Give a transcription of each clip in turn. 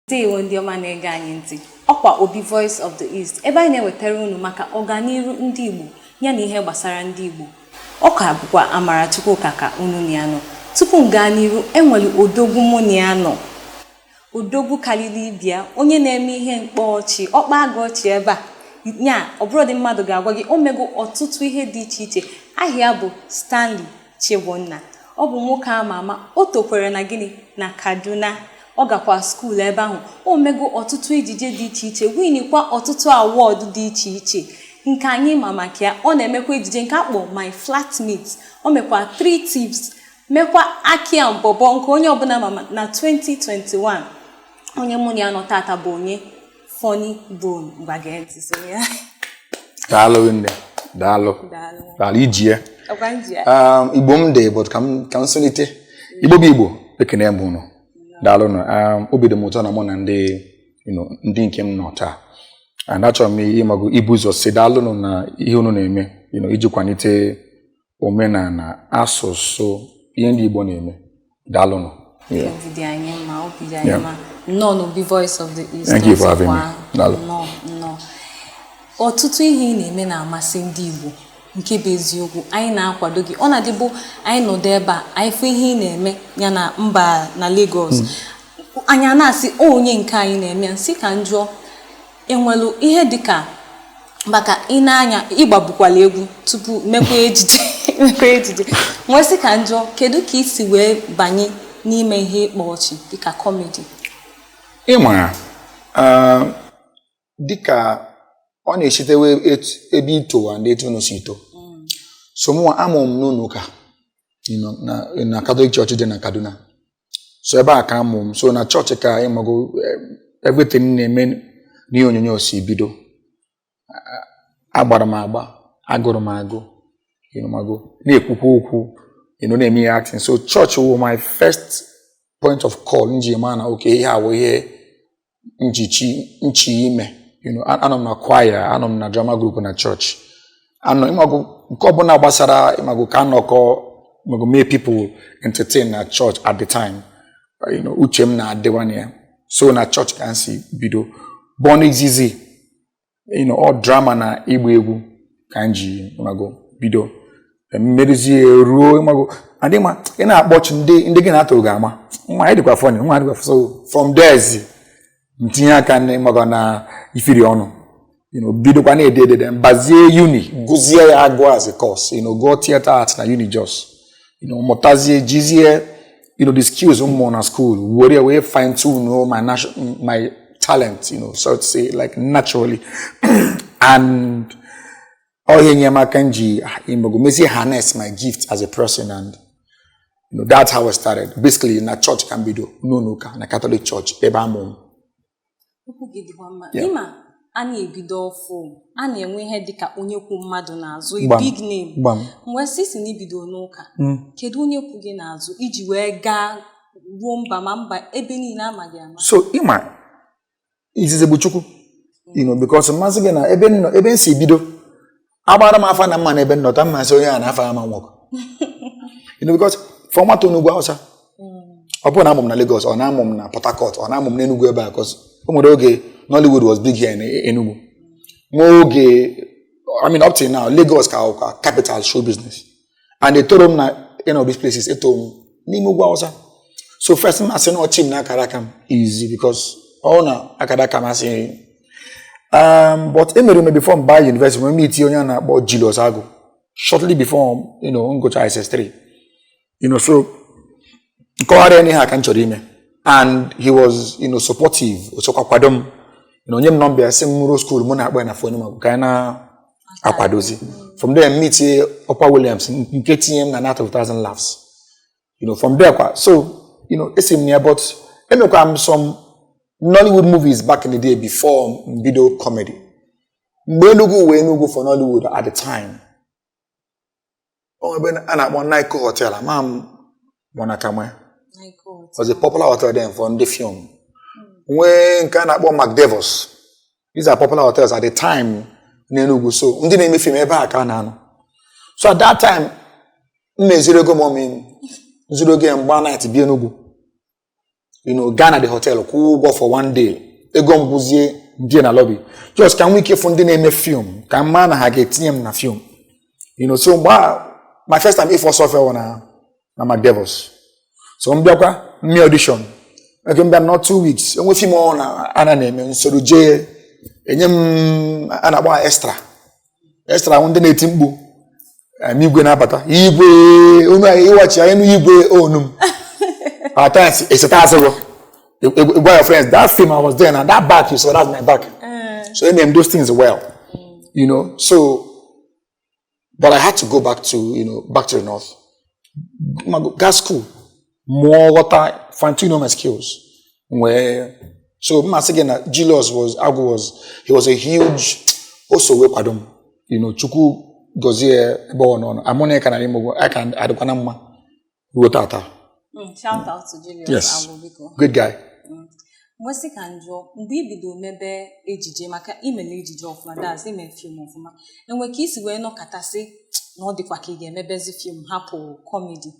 Ndewo ndị ọma na-ege anyị ntị. Ọkwa Obi Voice of the East, ebe anyị na-ewetara unu maka ọganiru ndị Igbo ya na ihe gbasara ndị Igbo. Ọ ka bụkwa Amara Chukwuka ka unu na ya nọ. Tupu m gaa n'iru, enwere odogwu mụ na ya nọ, odogwu karịrị ibia, onye na-eme ihe mkpa ọchị, ọkpa agụ ọchị ebe a nya ọ bụrụ dị mmadụ ga-agwa gị o mego ọtụtụ ihe dị iche iche. Ahịa bụ Stanley Chibunna. Ọ bụ nwoke ama ama. O tokwere na gịnị na Kaduna. Ọ gakwa school ebe ahụ. O mego ọtụtụ ejije dị iche iche, winikwa ọtụtụ award dị iche iche nke anyị ma maka ya. Ọ na-emekwa ejije nke akpọ My Flatmate. O mekwa Three Tips, mekwa Aki and Bobo nke onye ọbụla ma na 2021. Onye mụ na ya nọ tata bụ onye Funny Bone. Ngwa, gee ntị, so ya. Daalụ nne, daalụ. Daalụ. Daalụ ijie. Ọkwa nji ya. Igbo m dị, but ka m sonite. Igbo bụ Igbo, ekene m unu. Daalụ nụ. Obi dị m ụtọ na mụ na ndị ndị nke m nọ taa, and achọrọ m ịmago ibu ụzọ si daalụ nụ na ihe unu na-eme iji kwalite omenala, asụsụ, ihe ndị Igbo na-eme. Daalụ nụ. Yeah. Obi dị anyị mma, obi dị anyị mma. Nnọọ n'Obi Voice of the East. Thank you for having me. Ọzọkwa. Daalụ. Nnọọ, nnọọ. Ọtụtụ ihe ị na-eme na-amasị ndị Igbo. Nke bụ eziokwu, anyị na-akwado gị. Ọ na-adịbụ anyị nọdụ ebe a, anyị fụ ihe ị na-eme ya na mba na Lagos, anyị a na-asị, "O, onye nke anyị na-eme ya." Nsị ka njụọ, enwelu ihe dịka maka ị na-anya ịgbabukwala egwu tupu mekwa ejije, nwee sị ka njụọ, kedu ka ị si wee banye n'ime ihe ịkpa ọchị dịka comedy? Ịma, dịka ọ na-esitewe ebe ito and etu unu si ito. So mụnwa, amụ m n'ụlọ ụka na Catholic Church dị na Kaduna. So ebe a ka amụ m. So na chọọchị ka ịmago everything na-eme n'ihe onyonyo si bido. Agbara m agba, agụrụ m agụ, mago na-ekwukwa okwu, na-eme ihe acting. So church wụ my first point of call m ji ma na okay, ihe a wụ ihe njichi nchi ime. Anọ m na choir, anọ m na drama group na church, anọ ịmago nke ọbụla gbasara ịmago ka anọkọ ịmago mee people entertain na church at the time. Uche m na-adịwa na ya. So na church ka m si bido born izizi, all drama na ịgba egwu ka m ji ịmago bido mmerizie ruo ịmago adị ma ị na-akpọchi ndị gị na-atụrụ gị ama nwa anyị dịkwa funny, nwa dịkwa. So from there ntinye aka na ịmago na ifiri ọnụ, bidokwa na-ede edede, mbazie uni, gụzie ya agụ as a course, gụọ theatre art na Uni Jos, mụtazie, jizie the skills m mụrụ na school were ya wee fine tune my talent, so to say, like naturally, and ọ ihe enyemaka m ji ịmago mezie harness my gift as a person, and that's how I started basically. Na church ka m bido, n'ụlọ ụka na Catholic Church ebe amụ m. Okwu gị dịkwa mma. Yeah. Ịma a na-ebido ọfụ, a na-enwe ihe dịka onye kwu mmadụ n'azụ, a big name. Gbam. Mgbe si na ibido n'ụka, kedu onye kwu gị n'azụ iji wee gaa ruo mba ma mba ebe niile amaghị ama? So ịma, izizi bụ Chukwu, because mmasị gị na ebe m nọ, ebe m si bido, agbara m afa na mma na ebe m nọ ta mmasị onye a na afa ama nwoke, because for nwata n'ugwu Hausa, ọ bụrụ na amụ m na Lagos, ọ na-amụ m na Port Harcourt, ọ na-amụ m n'Enugu ebe a, cause o nwere oge Nollywood was big here in Enugu. Nwa oge, I mean, up till now, Lagos ka ka capital show business, and etoro m na any of these places. Eto m n'ime ugwu Hausa. So first m asị na ọchị m na akara aka m easy, because ọ na akara aka m asị but emere m before m baa university, nwee meet onye a na-akpọ Julius Agu shortly before m gụcha SS3. So nkọgharịa n'ihe a ka m chọrọ ime, and he was supportive. O sokwa kwado m, nye m nọmba ya, sị m ruo school mụ na-akpọ ya na phone ma ka anyị na-akwadozi. From there meet Ọkwa Williams nke tinye m na Night of Thousand Laughs. From there kwa, so esi m na ya, but emekwa m some Nollywood movies back in the day before m bido comedy, mgbe Enugu wee Enugu for Nollywood at the time. O nwere ebe a na-akpọ Nyko Hotel, ama m Monakama was a popular hotel then for ndị film. Nwee nke a na-akpọ McDevos. These are popular hotels at the time n'Enugu. So ndị na-eme film, ebe a ka a na-anọ. So at that time m meziri ego m ọmị m zuru oge mgba night bi Enugu. Gaa na the hotel, kwụọ ụgwọ for one day, ego m bụzie ndị na lobby, just ka m nwee ike ịfụ ndị na-eme film, ka m maa na ha ga-etinye m na film. So mgbe a, my first time ịfụ ọsọ wụ na McDevils. So m bịakwa mme audition, eke m bịa nọ 2 weeks, enwe film ọ na ana na-eme nsoro jee, enye m a na-akpọ ha extra extra, ndị na-eti mkpu em, igwe na-abata, igwe onu anyị, ịwachi anyị nụ igwe onu m. At times eseta asịrị gwa your friends that film I was there, na that back you saw, that's my back. So I name those things well. So but I had to go back to you know back to the north, gaa school, mụọ, ghọta, fine tune my skills wee. So mma sị gị na Julius was Agwu was he was a huge, o so wee kwado m. Chukwu gọzie ebe ọ nọ. Amụna ka na ime a ka adịkwa na mma ruo tata. Shout out to Julius Agwu, biko. Good guy. Nwesị ka njụọ, mgbe i bido mebe ejije, maka imele ejije ọfụma, that's ime film ọfụma, enwe ka isi wee nọkọtasị na ọ dịkwa ka ị ga-emebezi film, hapụ comedy?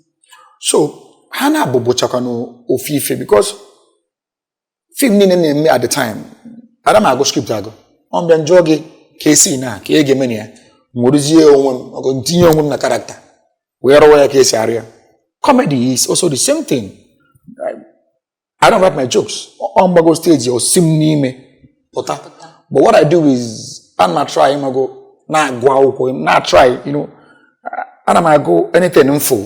So ha na-abụ bụchakwa n'ofu ife, because film niile na-eme at the time, ada m agụ script agụ. Ọ bịa njụọ gị ka esi na ka ị ga-eme na ya, nwerezie onwe m ọgụ ntinye onwe m na character wee rụwa ya ka esi arụ ya. Comedy is also the same thing. I don't write my jokes. Ọ mgbago stage, o si m n'ime pụta. But what I do is ana m try ịmago na-agụ akwụkwọ, na try ana m agụ anything mfo,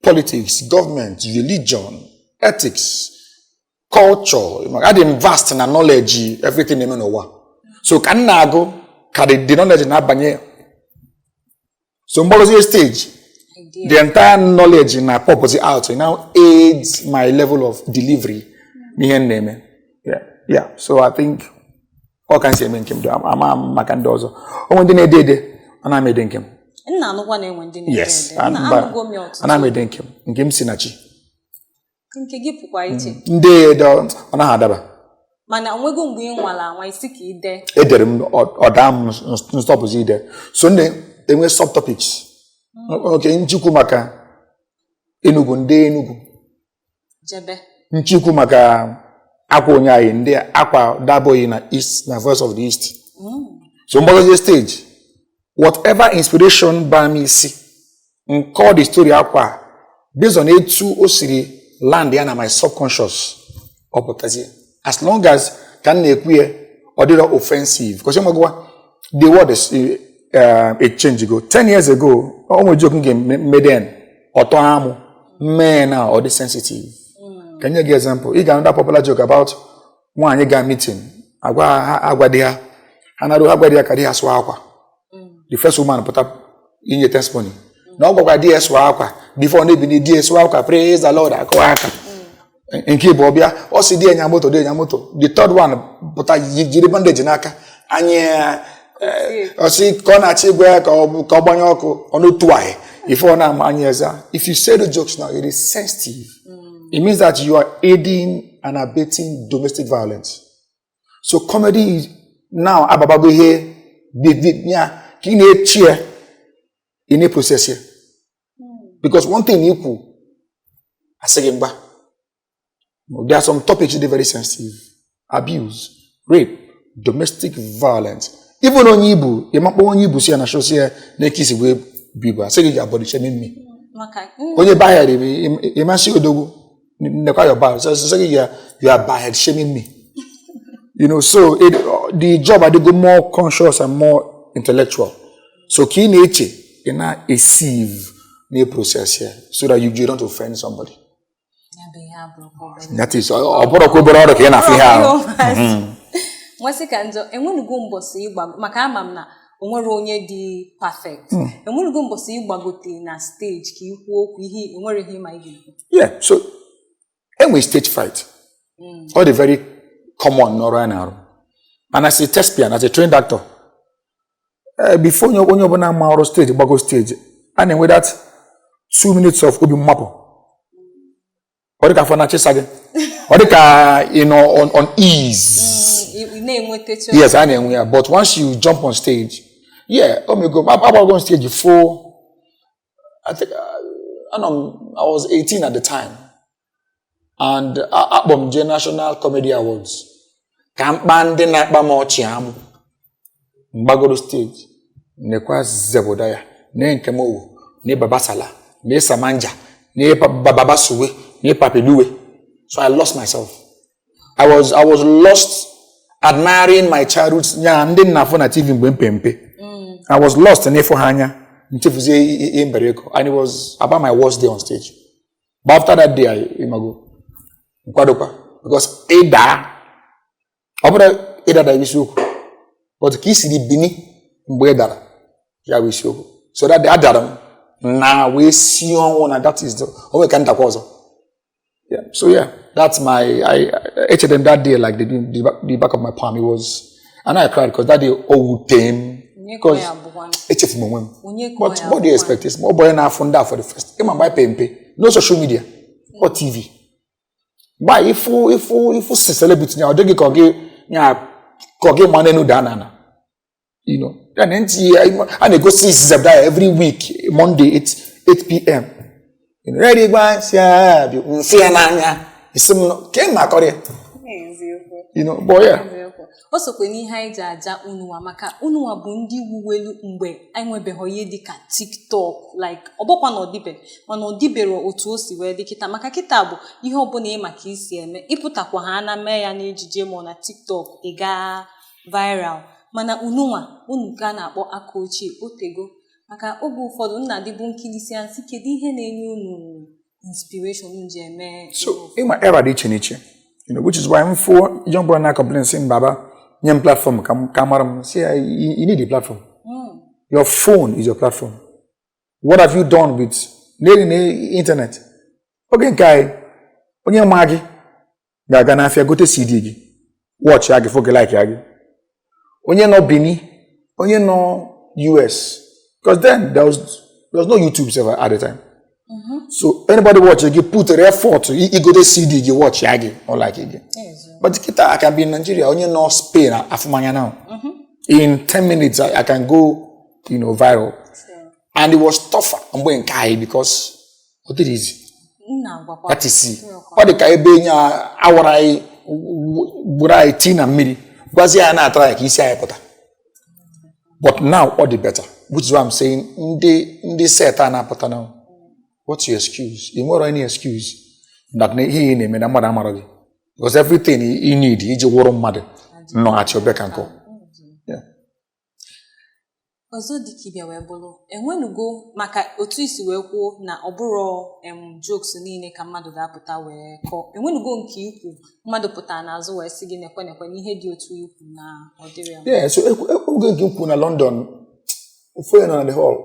politics, government, religion, ethics, culture. Adị m vast na knowledge, everything na-eme n'ụwa. So ka m na-agụ ka the knowledge na-abanye, so mgbagozie stage, idea. The entire knowledge na pop out. It now aids my level of delivery n'ihe m na-eme. Yeah, so I think ọ ka m si eme nke m dị ama m maka ndị ọzọ. Onwe ndị na-ede ede, ana m ede nke m. Nna, anụkwa na-enwe ndị na-ede Yes. ede. Nna, Mba, anụgo m ya ọtụtụ. ana m ede nke m. Nke m si na chi. Nke gị pụkwa iche. Ndị ede, ọ naghị adaba. Mana onwego mgbe ị nwara anwa isi ka ide? Edere m, ọ daa m, nstọpụzi ide. So ndị enwe subtopics, oke nchikwu maka Enugu, ndị Enugu, jebe nchikwu maka akwa onye anyị, ndị akwa daboghị na East, na Voice of the East. So mgbagozie stage, whatever inspiration baa m isi, nkọ the story akwa based on etu o siri land ya na my subconscious, ọ pụtazie. As long as ka m na-ekwu ya, ọ dịrọ offensive, because ịmagwa the word is a change ago. 10 years ago, o nwere joke m ga-eme then ọtọ amụ mmee na ọ dị sensitive. Ka nye gị example, ị ga-anụ that popular joke about nwaanyị ga meeting, agwa ha, agwa di ha, ha naruo, ha gwa di ya ka di ha sụọ akwa. The first woman pụta inye testimony na ọ gwakwa di ya sụọ akwa before na-ebini, di ya sụọ akwa, praise the Lord, akụwa aka. Nke bụ ọbịa, ọ sị di ya nya moto, di ya nya moto. The third one pụta jiri bandage n'aka anyị ya, ọ sị ka ọ na-achọ ịgwa ya ka ọ gbanye ọkụ ọnụ anyị ife ọ na-ama anya eza. If you say the jokes now, it is sensitive. It means that you are aiding and abetting domestic violence. So comedy is now ababago ihe ya ka ị na-echi ya, ị na-process ya, because one thing ikwu asị gị mgba, there are some topics that are very sensitive: abuse, rape, domestic violence. Even onye ibu ịmakpọ onye ibu si ya na show, si ya na-eke isi wee bụ ibu, asị gị ga body shaming me. Maka Onye bahead ịmasị odogwu nekwa your bar, so sị gị you are bahead shaming me. So the job adịgo more conscious and more intellectual. So ka ị na-eche, ị na-esieve, na-process ya so that you don't offend somebody. Ya bụ ihe abụrụkwa obere. That is, ọ bụrụkwa obere ọrụ ka ị na-afụ ihe ahụ. Nwesị ka njọ, enwenugo mbọsị ịgbago, maka ama m na o nwere onye dị perfect, enwenugo mbọsị ịgbagote na stage ka ikwu okwu, ihe enwere ihe ma ị ga-ekwu? Yeah, so enwe stage fright. Ọ dị very common n'ọrụ anyị na-arụ, and as a thespian, as a trained actor, before onye ọbụla ma ọrụ stage gbago stage, a na-enwe that 2 minutes of obi mmapụ. Ọ dị ka afọ na-achịsa gị, ọ dị ka ị nọ on ease. Ị na-enwetacha. Yes, a na-enwe ya, but once you jump on stage, yeah, o mego agbago on stage full. I think anọ m, I was 18 at the time. And akpọ m jee National Comedy Awards ka m kpaa ndị na-akpa m ọchị amụ. Mgbagoro stage, nekwa Zebụdaya, nee Nkem Owoh, nee Baba Sala, nee Samanja, nee Baba Suwe, nee Papiluwe. So I lost myself. I was lost admiring my childhood, ya ndị nna afọ na TV mgbe mpe mpe. I was lost n'ịfụ ha anya, nchefuzie ihe mbere ego, and it was about my worst day on stage. But after that day, I imago nkwadokwa, because ịda, ọ bụrụ ịdada bụ isiokwu, but ka i siri bini mgbe ị dara ya bụ isiokwu. So that day adara m na wee si ọnwụ na that is the o nwere ka ntakwa ọzọ. Yeah, so yeah, that's my I echere m that day like the back of my palm. It was, and I cried because that day o wute m Onye ka because ya bụkwa? Echefu m onwe m. Onye ka But ya what do you bụkwa? expect? Is ọ bụ onye na-afụ ndị a for the first, ịma mgbe anyị pe mpe, no social media or TV. Mgbe anyị ịfụ si celebrity ya, ọ dịghị ka ọ gị ya ka ọ gị ma n'enu daa n'ala. Then ntị a na-egosi Zebediah every week, Monday 8 p.m. Ready gba si abịa mfe ya n'anya, isi m ke m akọrọ ya. Eziokwu. But yeah. Eziokwu. O sokwe n'ihe anyị ji aja ununwa, maka ununwa bụ ndị wuwelu mgbe anyị nwebeghị ihe dịka TikTok, like ọ bụkwa na ọ dịbe, mana ọ dịbero otu o si wee dị kịta. Maka kịta bụ ihe ọbụla ị maka isi eme, ịpụtakwa ha na mee ya n'ejije ma ọ na TikTok, ị gaa viral. Mana ununwa unu ka a na-akpọ aka ochie otego, maka oge ụfọdụ nna dịbụ nkilisi nsị, kedu ihe na-enye unu inspiration unu ji eme? So ịma era dị iche n'iche, which is why m fụ young boy na complain sị m, "Baba, nye m platform ka ka mara m." Say, you need a platform. Your phone is your platform. What have you done with n'elu na internet? Oge nke anyị, onye ma gị ga-aga n'afịa gote CD gị, watch ya gị, fụ gị, like ya gị. Onye nọ Benin, onye nọ US, because then there was no YouTube server at the time. So anybody watch gị put effort igote CD gị, watch ya gị or like gị. But kịta, I can be in Nigeria, onye nọ Spain afụmanya now. In 10 minutes I can go viral. And it was tougher mgbe nke anyị because ọ dịrị easy. Nna agwakwa. That is, ọ dị ka ebe enye awara anyị gburu anyị tii na mmiri, gwazie ya na-atara ya ka isi anyị pụta. But now ọ dị better, which is why I'm saying ndị set a na-apụta now, what's your excuse? Ị nwere any excuse that na ihe ị na-eme na mmadụ amara gị? Because everything you need iji wụrụ mmadụ nọ at your beck and call. Yeah. Ọzọ dịka ịbịa wee bụrụ enwenugo maka otu isi wee kwuo na ọ bụrụ jokes niile ka mmadụ ga-apụta wee kọọ, enwenugo nke ikwu mmadụ pụtara n'azụ wee sị gị nekwe nekwe na ihe dị otu ikwu na ọ dịrị ya mma? Yeah, so oge nke m kwuru na London, ofu onye nọ na the hall,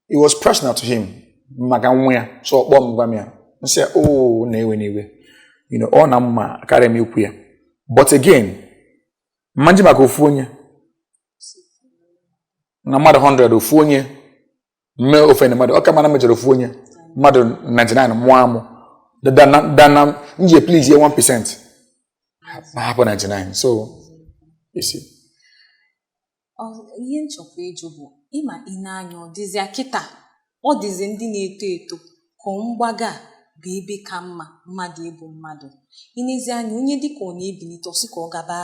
it was personal to him maka nwa ya, so ọ kpọọ m gwa m ya. Nsị ya, oh, na-ewe n'iwe, ọ na mma karịa m ikwu ya. But again, mma nji maka ofu onye na mmadụ 100, ofu onye mee ofe na mmadụ, ọ ka mara mejọrọ ofu onye, mmadụ 99 mụọ amụ dana m ji please ye 1% ma hapụ 99. So you see. Ihe nchọkwa ịjụ bụ, ịma ị na-anya, ọ dịzịa kịta, ọ dịzị ndị na-eto eto ka mgbaga a bụ ebe ka mma mmadụ ịbụ mmadụ. Inezi anya, onye dịka ọ na-ebilite, ọ sị ka ọ gaba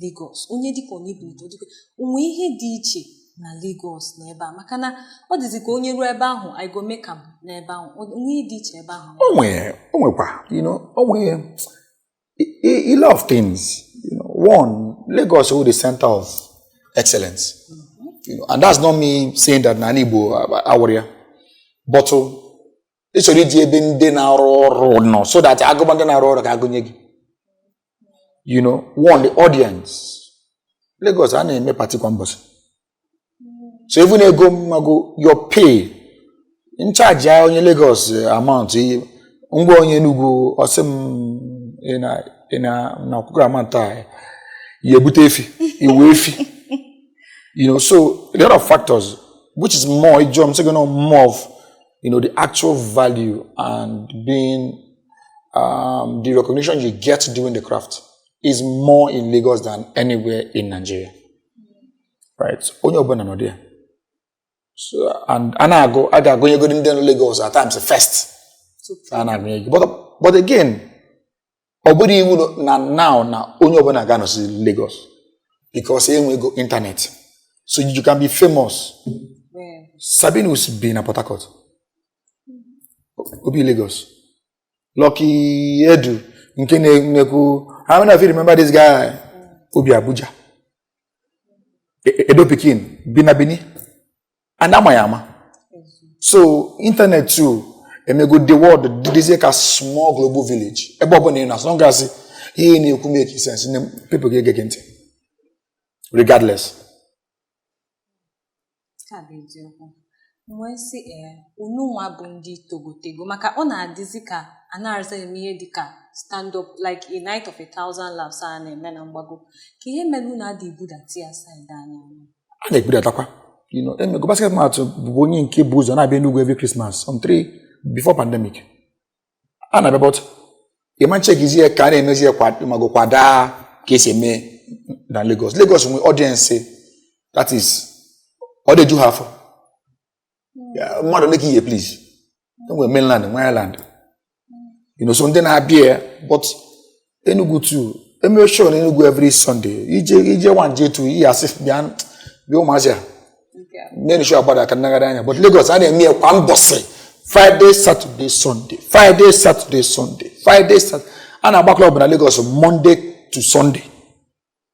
Lagos. Onye dịka ọ na-ebilite, ọ dịka onwe ihe dị iche na Lagos na ebe a, maka na ọ dịzị ka onye ruo ebe ahụ, I go make am n'ebe ahụ. Onwe ihe dị iche ebe ahụ? O nwere, o nwekwa, o nwere a lot of things. One, Lagos is the center of excellence, and that's not me saying that na Igbo awụrụ ya, but ị chọrọ iji ebe ndị na-arụ ọrụ nọ so that agụba ndị na-arụ ọrụ ka agụnye gị. One, the audience. Lagos a na-eme party kwa mbọchị, so even ego mmago your pay nchaji ya onye Lagos amount ngwa onye Enugu ọsị m ị na akwụkwọ amount a ya ebute efi iwe efi. So a lot of factors, which is more ịjụọ m sị gị no, more of the actual value and being the recognition you get doing the craft is more in Lagos than anywhere in Nigeria, right? Onye ọbụla nọ there. So, and a na-agụ, a ga-agụnyegodi ndị nọ Lagos at times first. Tupu. A na-agụnye gị, but again, ọ bụrụ iwu na now na onye ọbụla ga-anọsi Lagos, because enwego internet, so you can be famous. Sabinus bi na Port Harcourt, obi Lagos. Lucky Edu nke na-ekwu, "How many of you remember this guy?" Obi Abuja. Edo Pikin bi na Benin and ama ya ama. So internet too emego the world dịzie ka small global village. Ebe ọbụla ị nọ, as long as ihe ị na-ekwu make sense, ndị people ga-ege gị ntị regardless. Nke a bụ eziokwu. M wee sị, ee, unu nwa bụ ndị togotego, maka ọ na-adịzi ka a na-arịza eme ihe dịka stand up, like a night of a thousand laughs a na-eme na mgbago, ka ihe mere unu adị ebudata ya side anya. A na-ebudatakwa. Emego Basket Mouth bụ onye nke bụ ụzọ na-abịa Enugu every Christmas on three before pandemic. A na-abịa, but ịma nchekizi ya ka a na-emezi ya mago kwada ka esi eme na Lagos. Lagos nwe audience, that is, ọ dị eju ha afọ. Ya, mmadụ ole ka ihe, please, enwere mainland, nwe island, so ndị na-abịa ya. But Enugu too eme show na Enugu every Sunday. Ije ije one, je two, ihe asị bịa bịa ụmụazị a nene show agbada ka nnagharị anya. But Lagos, a na-eme ya kwa mbọsị: Friday, Saturday, Sunday, Friday, Saturday, Sunday, Friday, Saturday. A na-agba club na Lagos Monday to Sunday.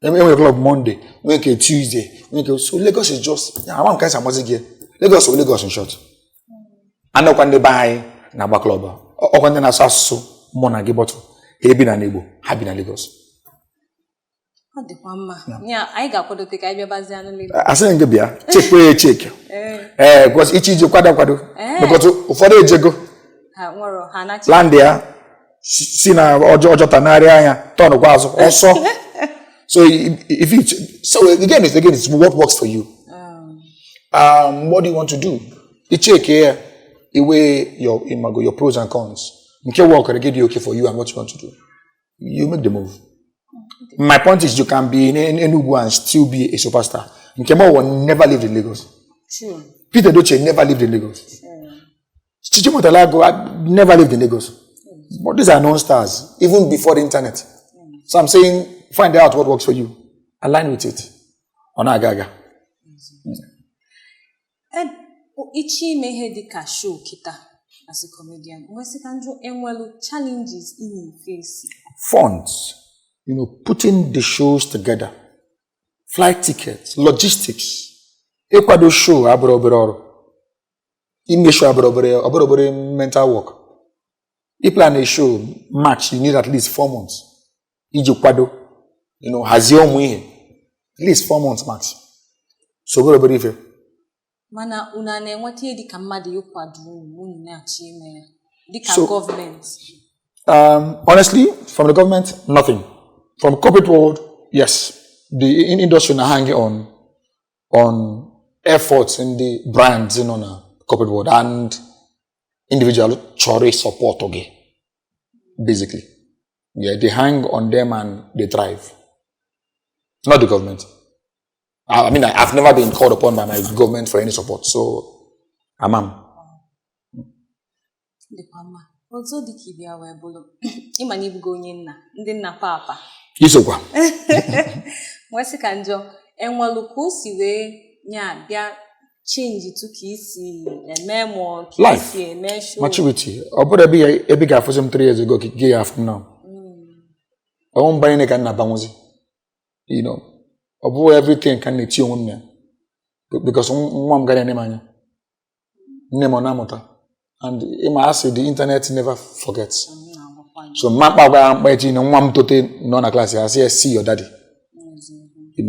Enwere club Monday, nwee nke Tuesday, nwee nke. So Lagos is just ya, ama m ka esi amazi gị. Lagos bụ Lagos in short. Anọkwa ndị be anyị na-agba club a. Ọkwa ndị na-asụ asụsụ mụ na gị, but ha ebi na Igbo, ha bi na Lagos. Ọ dịkwa mma ya. Anyị ga-akwadote ka anyị bịabazie anụ Lagos. Asị gị bịa chekwa ya echeke. Ee, because iche ije kwado akwado, because ụfọdụ ejego Ha nwere ha anachi. Land ya si na ọjọọ ọjọọ tanarị anya tọnụkwa azụ ọsọ. So if it, so again it's what works for you. What do you want to do? Icheke ya, iwe your imago, your pros and cons, nke work gị dị okay for you and what you want to do, you make the move. My point is, you can be in Enugu and still be a superstar. Nkem Owoh never lived in Lagos. True. Peter Edochie never lived in Lagos. Chichi Motalago never lived in Lagos. But these are known stars, even before the internet. So I'm saying, find out what works for you. Align with it. Ọ na-aga aga. Iche ime ihe dị ka show kịta as a comedian, nwesị ka njụ, enwelu challenges ị na-efesi? Funds, putting the shows together, flight tickets, logistics. Ịkwado show abụrụ obere ọrụ. Ime show abụrụ obere, ọ bụrụ obere mental work. Ị plan a show match, you need at least 4 months iji kwado, hazie ụmụ ihe. At least 4 months max. So obere obere ife. Mana unu a na-enweta ihe dịka mmadụ ịkwado unu, unu na-achọ ime ya dịka gọọmenti? Honestly, from the government, nothing. From corporate world, yes. The industry now hanging on efforts in the brands na corporate world and individual chọrọ support okay. Basically. Yeah, they hang on them and they thrive. Not the government. I mean, I've never been called upon by my government for any support. So, amam. Dịkwa mma. Ọzọ dịka ịbịa wee bụrụ, ịma na ibugo onye nna, ndị nna papa. Isokwa. Nwesị ka njọ, enwelu ka o si wee nya bịa change tu ka isi eme ma ọ ka Life. isi eme show? Maturity. Ọ bụrụ ebe ebe ị ga-afụzi m 3 years ago ka gị ya afụ m now. Ọnwụ mbanye ka m na-abanwụzi. Ọ bụghị everything ka m na-eti onwe m ya. Because nwa m gara ene m anya. Nne m ọ na-amụta. And ịma asị, the internet never forgets. M na-agwakwa gị. So mma mkpa gwa ya mkpa echi na nwa m tote nọ na klaasị ya, sị ya, "See your daddy."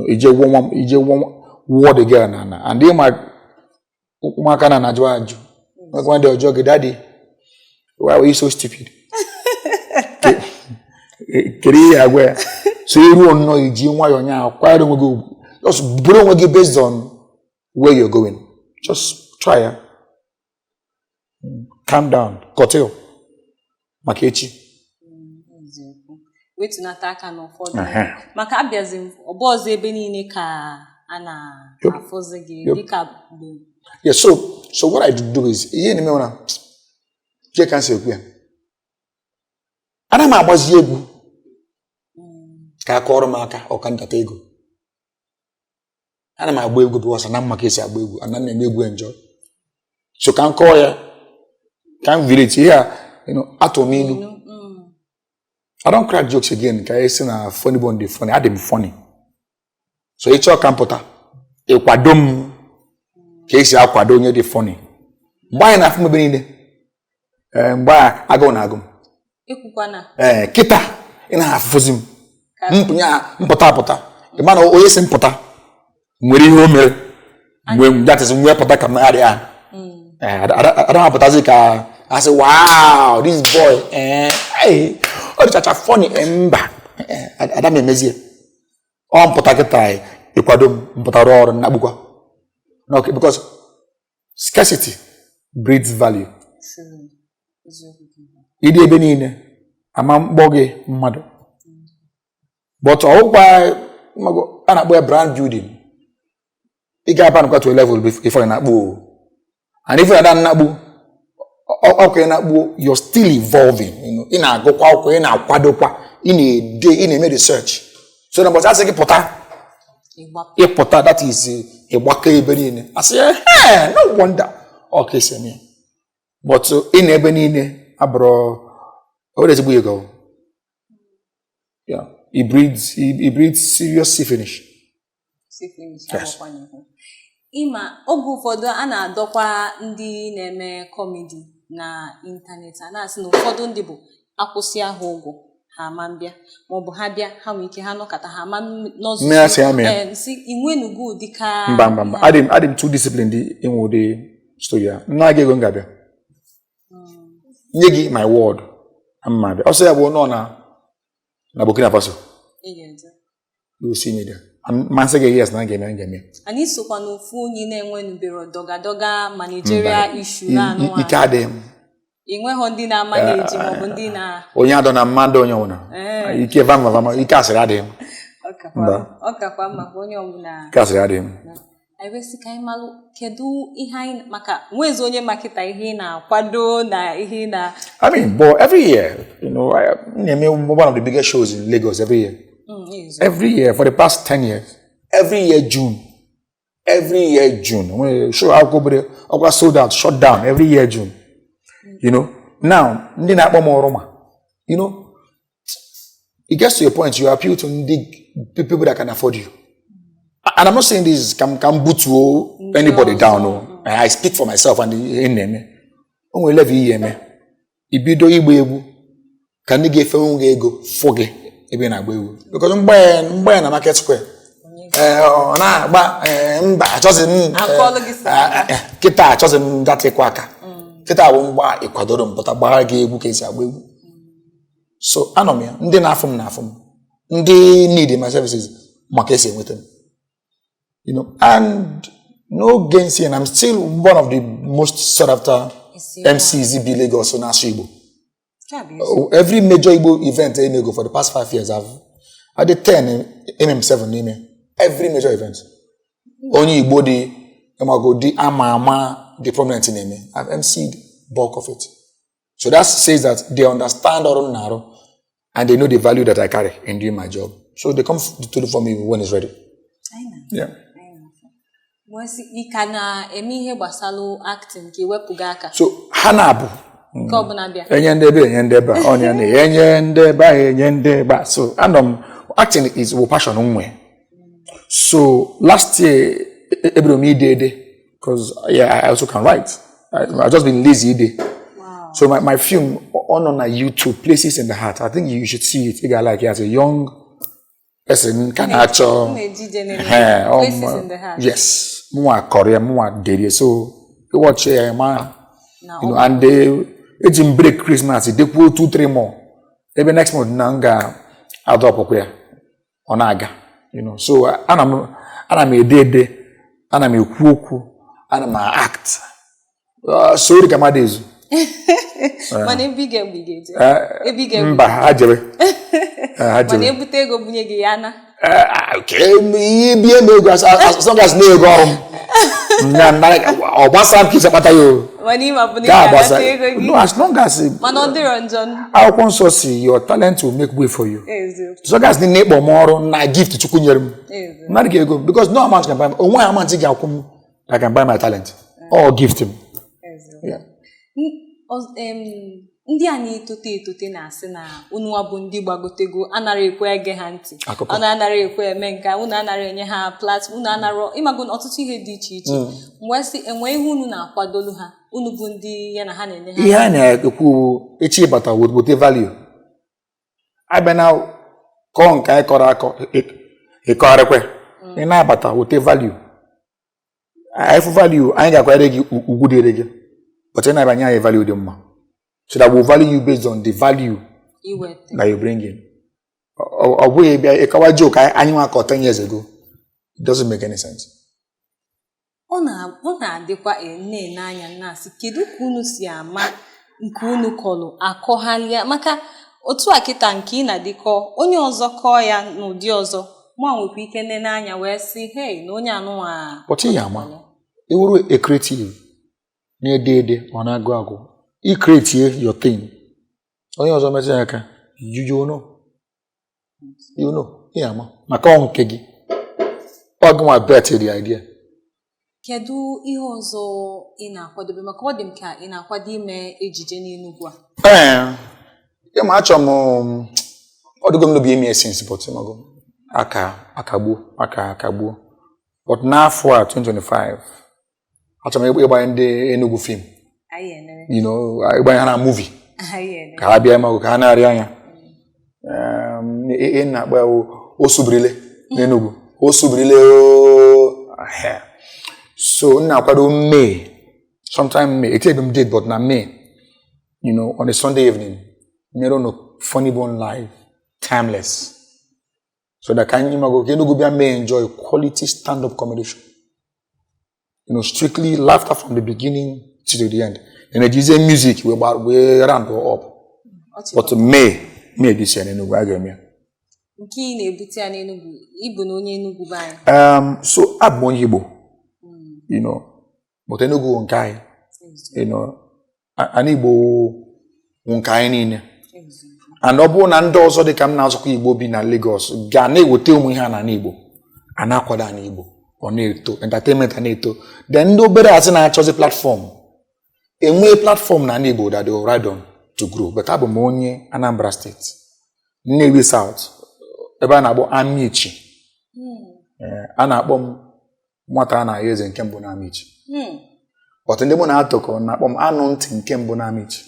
Ije wụọ nwa m, ije wụọ wụọ the girl na ana. And ịma ụmụaka na na-ajụ ajụ. Nwekwa ndị ọjọọ gị, "Daddy, why were you so stupid?" Kedu ihe agwa ya? So iruo nnọọ, iji nwayọọ nya kwanyere onwe gị ugwu. Just bụrụ onwe gị based on where you're going. Just try ya. Calm down, curtail maka echi. Eziokwu, wetunata aka n'ụfọdụ Ehe. maka abịazi m ọbụ ọzọ ebe niile ka a na-afụzi gị dịka mgbe. Yeah, so what I do is, ihe na-eme na ke ka m si ekwu ya. Ana m agbazi egwu ka a kọrọ m aka ọka ndata ego. Ana m agba egwu because ana m maka esi agba egwu, ana m eme egwu enjoy. So ka m kọọ ya, ka m relate ihe a, atụ m ilu. I don't crack jokes again ka esi na funny bone dị funny, adị m funny. So ịchọ ka m pụta, ịkwado m ka esi akwado onye dị funny. Mgbe anyị na-afụ m ebe niile, ee, mgbe a agụụ na-agụ m. Ikwukwana. Ee, kịta ị na-afụzi m mpụnye mpụta apụta, ị ma na onye si mpụta nwere ihe o mere mgbe m that is nwee pụta ka m adịghị ahụ. Ada apụtazi ka a sị, "Wow, this boy, eh, hey, ọ dịchacha funny." Eh, mba. Eh, ada m emezie ọ mpụta kịta, ịkwado m mpụta rụọ ọrụ nnagbukwa. No, okay, because scarcity breeds value. True. Eziokwu gị. Ịdị ebe niile ama mkpọ gị mmadụ, but ọgwụkwa a na-akpọ ya brand building. Ị ga-aba nkwa to a level before ị na-akpụ o. And if ị na na-akpụ ọkwa ị na-akpụ, you're still evolving. Ị na-agụkwa akwụkwọ, ị na-akwadokwa, ị na-ede, ị na-eme research, so na mbọchị asị gị pụta, Ịgbapụ. Ịpụta, that is ịgbakọ ebe niile, asị, "Ee, no wonder ọ ka esi eme ya." But ị na ebe niile abụrụ o nwere ezigbo ego. Yeah, it breeds serious see finish. See finish. Yes. Agbakwa n'ihu. Ịma oge ụfọdụ a na-adọkwa ndị na-eme comedy na ịntanetị, a na-asị na ụfọdụ ndị bụ akwụsị ahụ ụgwọ ha ama mbịa, maọbụ ha bịa, ha nwee ike ha nọkọta ha ama nọzụzi. Mmiri asị ha mee. Ee, si inwenugo ụdị ka Mba, mba, mba, adị m too disciplined inwe ụdị story a. Nna gị ego m ga-abịa nye gị my word, mma abịa. Ọsọ ya bụ nọ na Burkina Faso. Ị ga-eje. You will see me there. Masị gị, yes, na m ga-eme, m ga-eme. Anyị sokwa n'ofu onye na-enwenubero dọga-dọga managerial issue na anụ. Ike adịghị m. Enweghọ ndị na-amaneji maọbụ ndị na Onye adọ na mmadụ, onye ọbụla ike vam vam vam, ike asịrị adịghị m. Ọ kakwa Mba. ọ kakwa mma ka onye ọbụla Ike asịrị adịghị m. Anyị wesị ka anyị malụ kedu ihe anyị maka nwezi onye makịta ihe ị na-akwado na ihe ị na I mean, but every year, I na-eme one of the biggest shows in Lagos every year. Every year for the past 10 years. Every year June. Every year June. When show akwụkwọ obere ọkwa sold out, shut down every year June. Now, ndị na-akpọ m ọrụ ma, it gets to a point you appeal to ndị people that can afford you. And I'm not saying this ka m butuo anybody down. No. I speak for myself and ihe m na-eme. O nwere level ihe eme. Ibido ịgba egwu ka ndị ga-efenwu gị ego fụ gị ebe ị na-agba egwu. Because mgba ya na Market Square. Ee, ọ na-agba, ee, mba, achọghị m Akọọlụ gị sị. Kịta achọghị m data ịkwa aka. Kịta bụ mgba ịkwadoro m pụta gbara gị egwu ka esi agba egwu. So anọ m ya, ndị na-afụ m na-afụ m, ndị need my services maka esi enweta m. And no gainsaying, I'm still one of the most sought after Isi MCs bi Lagos na-asụ Igbo. Nke a bụ eziokwu. Oh, every major Igbo event emego for the past 5 years, I've I did 10 MM7 n'ime every major event. Onye Igbo dị ịmago dị ama ama dị prominent na-eme, I've MC'd bulk of it. So that says that they understand ọrụ m na-arụ and they know the value that I carry in doing my job. So they come to look for me when it's ready. Anyị na- Yeah. anyị na-afụ. Wee sị, ị ka na-eme ihe gbasara acting ka ewepụga aka? So ha na-abụ Nke ọbụla bịa. Enye ndị ebe, enye ndị ebe a, ọnya na-enye ndị ebe ahụ, enye ndị ebe a. So anọ m, acting is wụ passion m nwee. So last year ebidoro m ide ede because, yeah, I also can write. I just been lazy ide. So my film ọ nọ na YouTube, Places in the Heart. I think you should see it. Ị ga-like it as a young person ka na-achọ. M ejije na Ehe, Places in the Heart. Yes, mụnwa kọrọ ya, mụnwa dere ya. So watch ya ma Na and eji m break Christmas dekwuo two three more ebe next month na m ga-adọpụkwa ya, ọ na-aga. So ana m ede ede, ana m ekwu okwu, ana m act. Sorry ka mmadụ ezu. Mana ebe ị ga-egbu, ị ga-eje ebe ị ga-egbu. Mba, ha jebe. Eh, ha Mana jebe. ebute ego bunye gị ya na Okay, ihe bie m ego, as long as na ego ọrụ m. Ọ gbasara m ka isi akpata ya o. Mana ịma bụ na ị Ga ga-anata agbasa. ego gị. No, as long as Mana ọ dịrọ njọ. Akwụkwọ Nsọ si your talent will make way for you. Eziokwu. As long as na ịkpọ m ọrụ na gift Chukwu nyere m, Eziokwu. mmadụ ga-ego m, because no amount can buy onwe amount ga-akwụ m that can buy my talent or gift m. Eziokwu. Yeah. Ndị a na-etote etote na-asị na unu bụ ndị gbagotego anara ekwe ege ha ntị. Akụkọ. Unu anara ekwe eme nke a, unu anara enye ha platform, unu anara ịmago na ọtụtụ ihe dị iche iche. Mgbe sị enwe ihe unu na-akwadolu ha, unu bụ ndị ya na ha na-enye ha. Ihe a na-ekwu bụ, echi ịbata wete value, abịa na kọọ nke anyị kọrọ akọ, ịkọgharịkwe. Ị na-abata wete value, anyị fụ value, anyị ga-akwanyere gị ugwu dịrị gị, but ị na-abịa nye anyị value dị mma, so that we value you based on the value iweta that you bring in. Ọ bụghị bịa ịkọwa joke anyị nwa akọ 10 years ago. It doesn't make any sense. Ọ na-adịkwa na-ene anya na-asị, kedu ka unu si ama nke unu kọlụ akọghalịa? Maka otu a kịta nke ị na-adịkọ, onye ọzọ kọọ ya n'ụdị ọzọ, mụ nwekwa ike nene anya wee sị, "Hey, na onye anụnwa." But ị ya ama, ị wụrụ a creative na-ede ede, ọ na-agụ agụ, ị create your thing, onye ọzọ metụ ya aka, you know, you know, ị ama maka ọ nke gị, ọ gị nwa bet the idea. Kedu ihe ọzọ ị na-akwadobe? Maka ọ dị m ka ị na-akwado ime ejije n'Enugwu a. Ee, ịma achọ m, ọ dịgo m n'obi ime since, but ịmago aka akagbuo aka akagbuo. But n'afọ a, 2025, achọrọ m ịgbanye ndị Enugu film. Anyị enere. Ịgbanye ha na movie. Anyị enere. Ka ha bịa ịmago ka ha na-arị anya. Ị na-akpọ ya osubirile n'Enugu, osubirile ooo. So m na-akwado May, sometime May, etinyeghị m date, but na May, on a Sunday evening, mere unu Funny Bone Live timeless, so that ka anyị mago ka Enugu bịa may enjoy quality stand-up comedy show, strictly laughter from the beginning to the end, then ejizie music wee gba wee round up. Ọchị. But May this year n'Enugu a ga-eme ya. Nke ị na-ebute ya n'Enugwu, ịbụ na onye Enugwu be anyị? So abụ m onye Igbo, but Enugu bụ nke anyị, ana Igbo bụ nke anyị niile, and ọ bụrụ na ndị ọzọ dị ka m na-azụkwa Igbo bi na Lagos ga na-eweta ụmụ ihe a n'ala Igbo, a na-akwado ana Igbo, ọ na-eto, entertainment a na-eto, then ndị obere asị na-achọzi platform, enwee platform na ala Igbo that they will ride on to grow. But abụ m onye Anambra State, Nnewi South, ebe a na-akpọ Amichi. Ee, a na-akpọ m nwata a na-ahụ eze nke mbụ na Amichi, but ndị mụ na-atụkọ na-akpọ m anụ ntị nke mbụ na Amichi,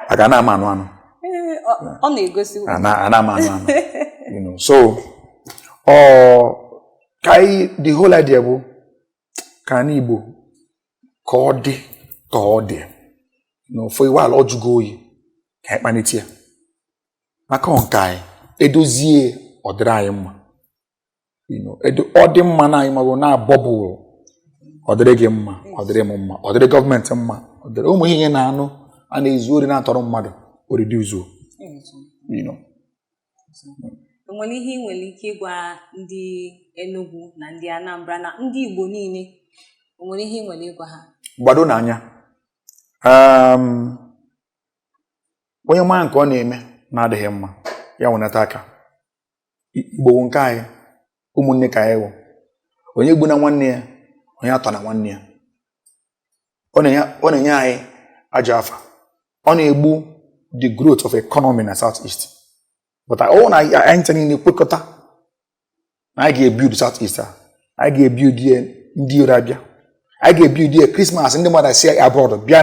a ga na-ama anụ anụ. Ee, ọ na-egosi. A na-ama anụ anụ. So ọ ka anyị, the whole idea bụ ka anyị Igbo ka ọ dị ka ọ dị n'ofe iwe ala ọjụgo oyi, ka anyị kpanite ya, maka ọ nke anyị edozie, ọ dịrị anyị mma. Ọ dị mma na anyị mago na-abọbụ, ọ dịrị gị mma, ọ dịrị m mma, ọ dịrị gọọmenti mma, ọ dịrị ụmụ ihe na-anụ a na-ezu ori na-atọrọ mmadụ oridizuo. Enwere ihe ị nwere ike ịgwa ndị Enugu na ndị Anambra na ndị Igbo niile? O nwere ihe ị nwere ịgwa ha? Gbado n'anya, onye mara nke ọ na-eme na-adịghị mma, ya wenata aka. Igbo bụ nke anyị, ụmụnne ka anyị wụ. Onye gbu na nwanne ya, onye atọ na nwanne ya, ọ na-enye anyị ajọ afa, ọ na-egbu the growth of economy na South East. But ọ na anyị ncha niile kwekọta na anyị ga-ebuild South East a, anyị ga-ebuild ya, ndị iro abịa, anyị ga-ebuild ya. Christmas, ndị mmadụ si abroad bịa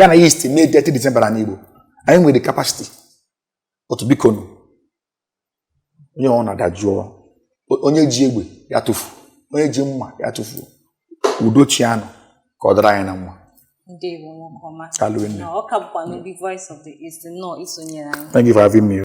na East mee 30 December na Igbo. Anyị nwere the capacity. Otu biko nụ, onye ọ na-adajụọ, onye ji egbe ya tụfuo, onye ji mma ya tụfuo, udo chianụ, ka ọ dịrị anyị na mma. Ndewo, nwoke ọma. Daalụ nne. Na ọ ka bụkwa n'obi Voice of the East, nnọọ isonyere anyị. Thank you for having me.